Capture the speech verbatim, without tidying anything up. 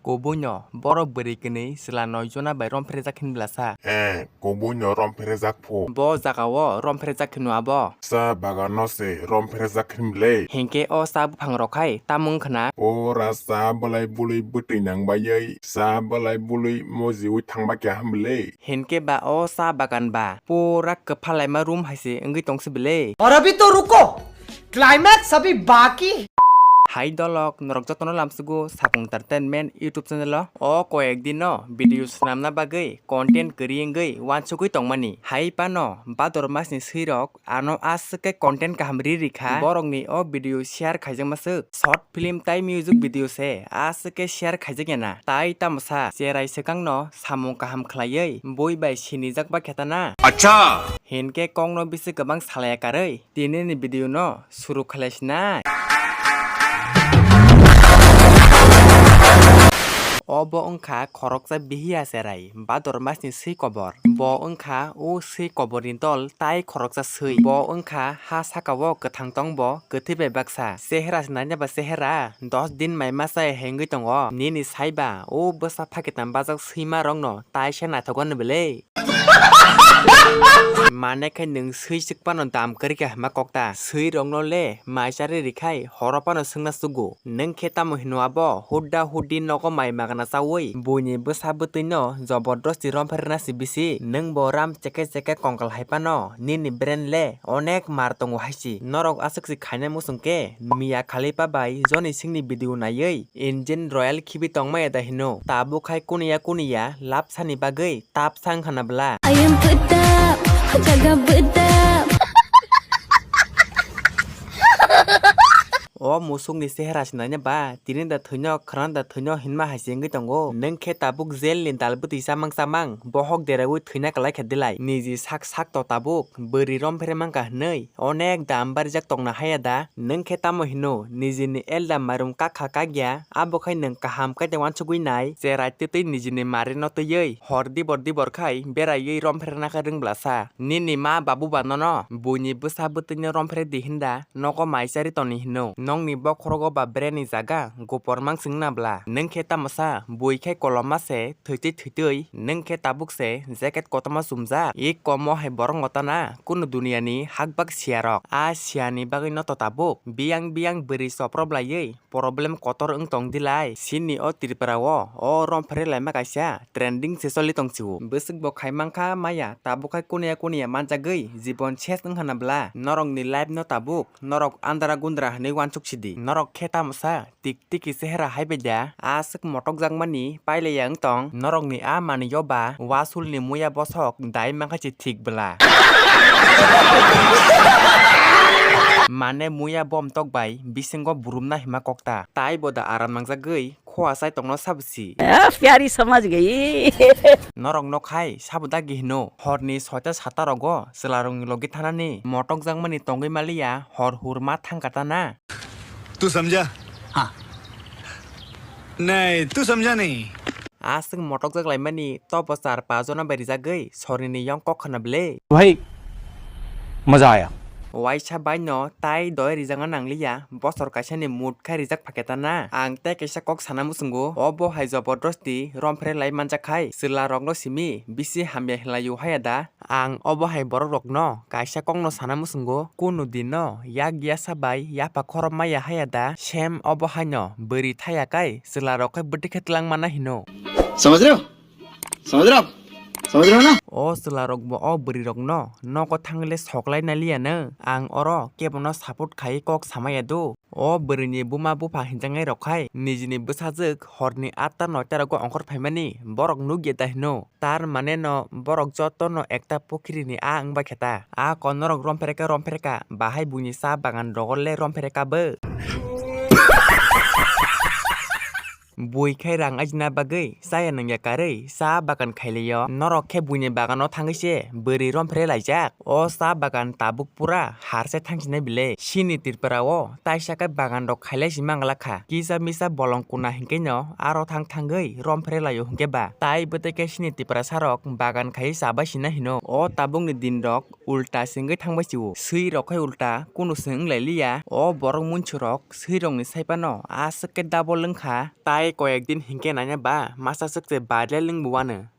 Kubuino borok bwrwi kwnwi chwla noi jona bai rom pherejak hinwi bwlasa. Eh, kubuino rom pherejak phu. Bo jagao rom pherejak hinwi abo. Cha bagano se rom pherejak hinwi bwle. Hinkhe o cha buphang rok hai tamo wngkhwna? O rasta bwlai bwlwi bwtwi nang baiwi cha bwlai bwlwi mojiwi thangba kya hinwi bwle. Hinkhe ba o cha bagan ba pura kwphalaima room hai se wngwi tongsi bwle. और अभी तो रुको, क्लाइमैक्स अभी बाकी है। Hai dolok, norok jotono lamsugo Sapung Entertainment YouTube channel o. O koyek din no video swnamna bagwi content kwrwi wngwi wansugwi tongmani. Hai phano Bhador masni swirok ano aswk khe content kaham ri rikha. Borokni o video share khaijakma swk. Short film tai music video se aswk khe share khaijakya na. Tai tamo sa, cherai swkangno samung kaham khlaiwi bui bai sinijak ba khe ta na. Acha! Hinkhe kokno bisi kwbang salaya karwi tinini video no suru khlai sinai. Obo wngkha khoroksa bihiya cherai Bhador masni swi kobor. Bo wngkha o swi koborni dol tai khoroksa swi. Bo wngkha ha sakao kwthang tong bo kwthwi bai baksa. Chehera se naina ba chehera, dos din mai masa hengwi tongo. Nini saiba o bwsa phakitam bajak swima rokno taisa naithok anw bwle. Mane khai nwng swi swk phano dam kwrwi kha hwnma kok ta? Swi rokno le mai charwi rwkhai horo phano swngna sugo. Nwng khe tamo hino abo hudda huddi nogo mai magana chawi buini bwsa bwtwi no jobordosti rom pherna si bisi? Nwng bo ram cheke cheke kongkal hai phano nini brain le onek mar tongo hai si. Norok aswk si khaina muchung khe Mia Khalifa bai Joni Singh ni video naiwi Indian Royal khibi tongmaya da hino? Tabuk hai kuniya kuniya lapsa ni bagwi tapsa wngkha na bwla? I am put up, jaga put up. O musuk ni chehera se naina ba, tini da thwino, khwrang da thwino hinma hai se wngwi tongo. Nwng khe tabuk jail ni dal bwtwi chamang chamang bohok deraui thwina kwlai kha delai? Niji sak sak to tabuk bwrwi rom phere mankha hwnwi onek dam barijak tongna haya da? Nwng khe tamo hino nijini elda mairum kakha kakya, abo khai nwng kaham khe de wansugwi nai, cherai twtwi nijini mari no twiwi hor dibor dibor khai beraiwi rom pherna khe rwng bwlasa. Nini ma babu ba nono buini bwsa bwtwino rom phere di hinda nogo mai chari toni hino? Nokni bokhorogo ba bereni jaga gopor mangsing na bwla? Nwng khe tamo sa bui khai koloma se thwitwi thwitwi, nwng khe tabuk se jacket kotorma chumjak. I komo hai borok no tana kunu duniya ni hakbak siya rok. A siya ni bagwi no to tabuk biyang biyang bwrwi chopro bwlaiwi problem kotor wng tong di lai. Sini o Tripura o, o rom phere laima kaisa trending se choli tong sio. Bwswk bo khai mankha maya, tabuk khai kuniya kuniya manjagwi jibon ses wngkha na bwla? Norok ni life no tabuk norok andra gundra hinwi wansuk sidi. Norok khe tamo sa tik tiki chehera hai bai da, aswk motok jakmani pailaiya wng tong. Norok ni a manwi o ba wasul ni muya bosok dai mankha se thik bwla? Mane muya bomtok bai bisingo burumna hima kokta. Tai bo da aram nangjagwi khua chai tongno sabo si. आ, प्यारी समझ गई। Norok no khai sabo dagi hino? Horni soita sata rogo chwla rokni logi thanani motok jakmani tongwi maliya, hor hur ma thangkha ta na? तू समझा? हाँ। नहीं, तू समझा नहीं। Aswk motok jak laimani tobo char pas jona bai rijagwi sorini yong kok khna bwle. भाई, मजा आया। Waisa bai no tai doi rijakna nangliya, bosor kaisa ni mood khai rijak phaketa na. Ang tei kaisa kok sana muchungo, obo hai jobordosti rom phere lai manjak khai, chwla rokno simi bisi hamya hinlai o haya da? Ang obo hai borok rokno kaisa kokno sana muchungo, kunu din no yak yasa bai yapha khorop maya haya da? Sem obo haino bwrwi thaya kai chwla rok khai bwtwi khe twlang mana hino. समझ रहे हो? समझ रहे हो आप? समझ रहे हो ना? O chwla rok bo o bwrwi rokno nogo thangwi le sok lai naliya no. Ang oro kebono support khai kok samaya do. O bwrwini buma bupha hinjaknai rok khai nijini bwsajwk horni atta noita rogo ongkhor phaimani borok nukya da hino? Tar mane no borok jotono ekta pokhirini a wngbai khe ta. A kon norok rom phereka, rom phereka, bahai buini cha bagan rogo le rom phereka bo. Bui khai rang ajina bagwi chaya nangya karwi cha bagan khailio. Norok khe buini bagano thangwi se bwrwi rom phere laijak. O cha bagan tabuk pura har se thangsinai bile. Sini Tripura o taisa khe bagan rok khailai si mangla kha. Kisa misa bolong kuna hinkhe no aro thang thangwi rom phere laio hinkhe ba. Tai bwtwi khe sini Tiprasa rok bagan khai chabai sina hino. O tabukni din rok ulta se wngwi thangbai sio. Swi rok khai ulta kunu se wng lai liya. O borok munsu rok swi rokni sai phano aswk khe double wng kha. Tai Koyek din hinkhe naina ba masa swk se bar le lwng bo wano.